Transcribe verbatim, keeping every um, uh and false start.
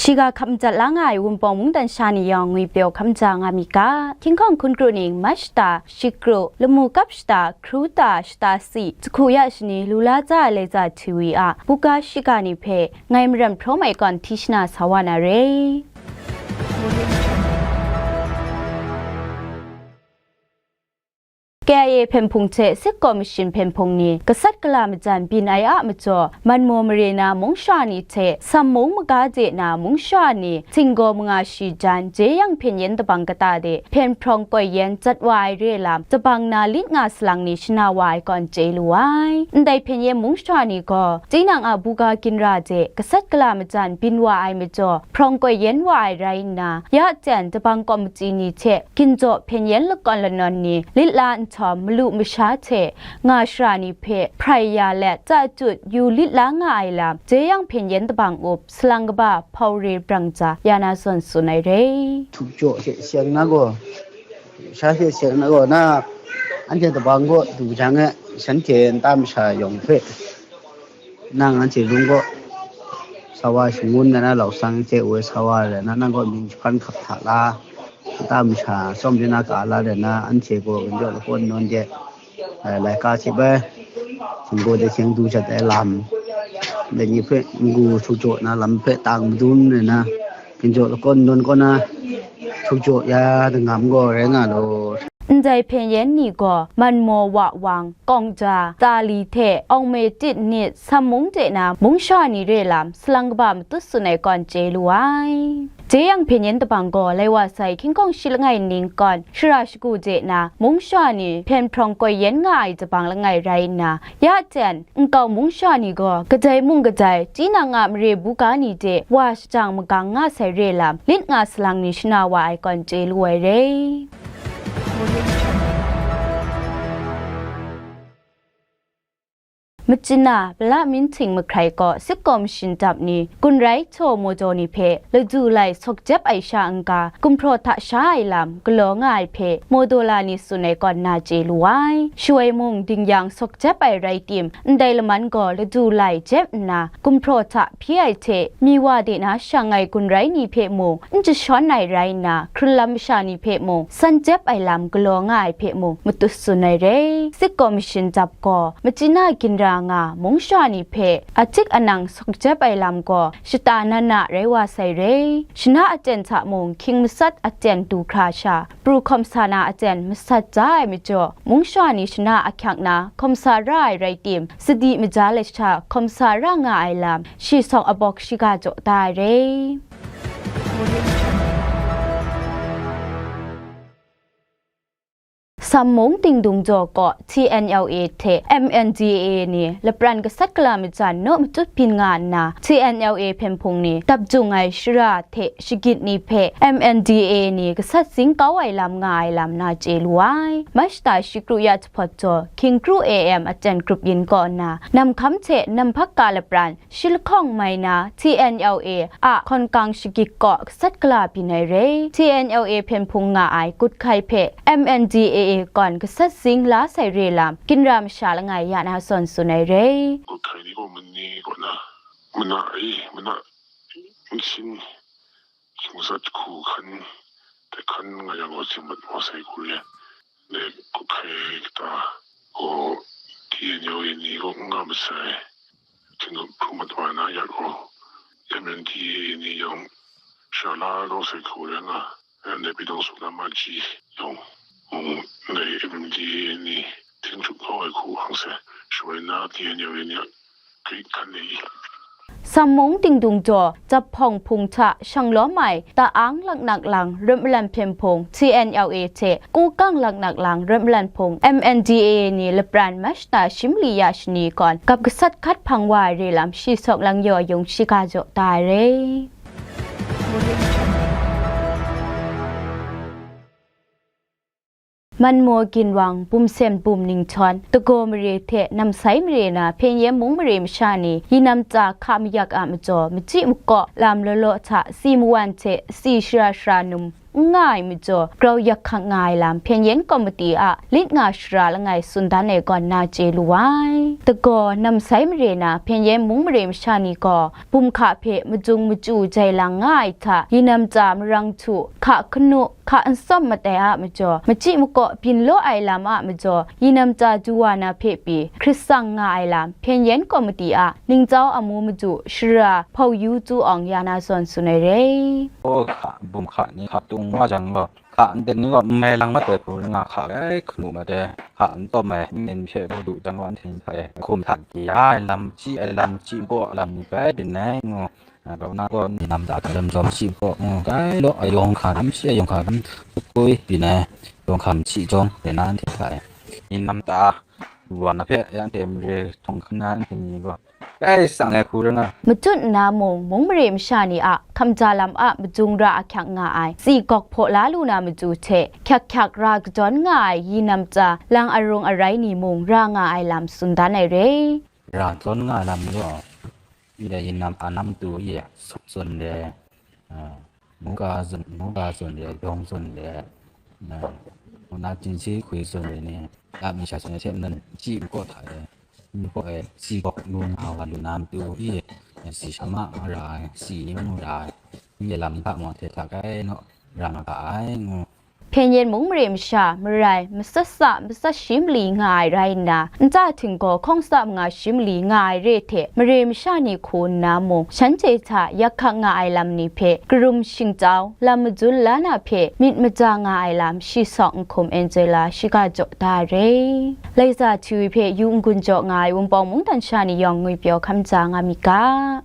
Shiga hkap madat la nga ai Wunpawng mungdan sha ni yawng ngwipyaw hkap maja nga mi ga, hkying hkawng hkun kru ning, Mach shata, shikru, lamu kap shata, hkru ta, shata si, jahku ya shani, lu la ja ai Laiza T V a buga shiga ni hpe ngai Maram Hpraw Mai kawn hti shana sa wa na re. K I A hpyen hpung hte Sik Kaw Mashin hpyen hpung ni gasat gala majan byin ai a majaw, Manmaw mare na mung sha ni hte Sam mung maga de na mung sha ni, htinggaw manga shi jan, Jeyang hpyen yen dabang kata de hpyen hprawng koi yen jat wa ai re lam, dabang na lit nga salang ni shana wa ai kawn chye lu ai. Ndai hpyen yen mung sha ni gaw, tinang a buga ginra de gasat gala majan byin wa ai majaw, hprawng koi yen wa ai rai nna, ya jan dabang kawmati ni hte ginjaw hpyen yen lakawn lanawn ni lit la nhtawm, malu masha hte nga shara ni hpe hprai ya let, tachyut yu lit la nga ai lam, Jeyang hpyen yen dabang up, salang kaba Hpau Re Brang Tsa ya na zawn tsun ai re. Htuk jaw hte seng na gaw, sha hte seng na gaw, na anhte dabang kaw du jang e, shanhte nta masha yawng hpe, nang anhte lung kaw sa wa shangun na, na lau sang chye wu ai sa wa rai na, nang kaw mying jahpan hkap hta la, nta masha tsawm de na ka la rai na, anhte gaw ginjaw lakawn nawn de, eh, laika hte bai, htinggaw de hkyeng du jat ai lam, dai ni hpe n-gu htuk jaw na lam hpe tang madun rai na, ginjaw lakawn nawn kaw na, htuk jaw ya dingam gaw rai nga law. Ndai hpyen yen ni gaw, Manmaw wa wang, Kawng ja, Tali hte Awng Me Tit nit, Sam mung de na mung sha ni re lam, salang kaba matut tsun ai kawn chye lu ai. Jeyang hpyen yen dabang gaw, lai wa sai hkying hkawng shi langai ning kawn, shara shagu de na mung sha ni hpyen hprawng koi yen nga ai dabang langai rai nna, ya jan, nkau mung sha ni gaw, kadai mung kadai, tinang a mare buga ni de wa shajang magang nga sai re lam, lit nga salang ni shana wa ai kawn chye lu ai re. Machina, Bala Minting mahkrai kaw Sik Kaw Mashin dap ni, Gun Rai Htaw Mawdaw ni hpe ladu lai sawk jep ai sha n-ga, gumhpraw hta sha ai lam galaw nga ai hpe, Mawdaw la ni tsun ai kawn na chye lu ai. Shawoi mung dingyang sawk jep ai rai tim, ndai laman gaw ladu lai jep nna, gumhpraw hta hpyi ai hte, mi wa de na shang ai Gun Rai ni hpe mung, n jashawn ai rai nna, hkrunlam masha ni hpe mung, san jep ai lam galaw nga ai hpe mung, matut tsun ai re. Sik Kaw Mashin dap gaw, Machina ginra nga mung sha ni hpe, ahtik anang sawk jep ai lam gaw, shata na na rai wa sai re. Shana aten hta mung, hkying masat aten du hkra sha, pru hkawm sa na aten masat ja ai majaw, mung sha ni shana ahkyak na hkawm sa ra ai rai tim, sadi maja lasha hkawm sa ra nga ai lam, shi sawng abawk shiga jaw da ai re. Sam mung Tingdung jaw kaw T N L A hte M N D A A ni lapran gasat gala majan naw matut byin nga nna, T N L A hpyen hpung ni dap jung ai shara hte shagit ni hpe M N D A A ni gasat zing kau ai lam nga ai lam na chye lu ai. Mach shata shi kru ya jahpawt jaw, hkying kru A M aten grup yin kaw nna, Namhkam hte Namhpak ka lapran shi lahkawng mai na, T N L A a hkawn kang shagit kaw gasat gala byin ai re. T N L A hpyen hpung nga ai Kut Hkai hpe M N D A A kawn gasat zing la sai re lam, ginra masha langai ya na zawn tsun ai re. Kut Hkai ni gaw mani kaw na, mana e, mana nsin, hkying masat jahku hkan, hte hkan nga yang gaw, si mat wa sai hku re, dai Kut Hkai kata gaw, T N L A ni gaw n nga masai, htingnup hkru mat wa na ya gaw, M N D A A ni yawng sha la kau sai hku rai nga, dai Bidang Sula Maji yawng mung, dai M N D A A ni htingnup kau ai hku hkang sai, shawai na T N L A ni a Great Khan Nei. Sam mung Tingdung jaw, Jahpawng hpung hta shang lawm ai, Ta Ang laknak lang rawt malan hpyen hpung T N L A hte Kukang laknak lang rawt malan hpung M N D A A ni lapran Mach shata shi mali ya shani kawn gap gasat hkat hpang wa ai re lam shi sawk lang yaw yung shiga jaw da ai re. Manmaw Ginwang, Bumsen Bum Ninghtawng, Tagaw mare hte Namsai mare na Hpyen Yen mung mare masha ni, yinam tsa hka mayak a majaw, machyi makaw lam law law hta, si mawan hte si shara shara num, n nga ai majaw, grau yak hkak nga ai lam Hpyen Yen Komiti a lit nga shara langai tsun dan ai gaw nna chye lu ai. Dagaw, namsai mare na Hpyen Yen mung mare masha ni gaw, bum hka hpe majung machyu jai lang nga ai hta, yinam tsa marang htu, hka hkanu, hka n sawm mat ai a majaw, machyi makaw byin law ai lam a majaw, yinam tsa du wa na hpe pyi, hkrit tsang nga ai lam, Hpyen Yen Komiti a ningcau amu madu, shara Hpau Yu Tsu Awng ya na zawn tsun ai re. Aw hka, bum hka ni hka tung wa jang gaw, hka n ten ni gaw n mai lang mat ai hku ring nga hka rai hkanu mat ai, hka n tawm ai, n nen hpe gaw du jang gaw anhte ni hta e hkum htan di ya ai lam, chyi ai lam, chyi makaw ai lam ni bai byin ai ngu, a, grau na gaw ni nam da hkam lam zawm chyi makaw ngu, gai law ai yawng hka ram, shi ai yawng hka ram, tukui byin ai yawng hkam chyi jawng, de na anhte hta e ni nam da, wa na hpe, ya anhte mare htawng hkan na anhte ni gaw, kai sang ai hku rai nga. Matut nna mung, mung mare masha ni a hkamja lam a majung ra ahkyak nga ai, tsi gawk hpaw la lu na matu hte, hkyak hkyak ra kadawn nga ai yinam tsa, lang arung arai ni mung ra nga ai lam tsun dan ai re. Ra kadawn nga ai lam gaw, i de yinam a nam tu i, suk tsun de, a, muga zun, muga zun de, dawng zun de, a, muna jinsi hkui zun de ni, la mi sha zun de hte nan chyi makaw hta de, makaw e, si gawk lu nga wa lu na matu i, si shama nga ra ai, si ni mu ra ai, n de lam ni hpa mung hte hta kai naw ra nga ga ai, ngu. Hpyen Yen mung mare masha, marai, matsat sa, matsat shi mali nga ai rai nna, nta htinggaw hkawng sa manga shi mali nga ai re hte, mare masha ni hku nna mung, shanhte hta yak hkak nga ai lam ni hpe, karum shingtau, lam madun la na hpe, myit maja nga ai lam, shi sawk n hkum Angela shiga jaw da re. Laisa T V hpe yu n-gun jaw nga ai Wunpawng mungdan sha ni yawng ngwipyaw hkam ja nga mi ga.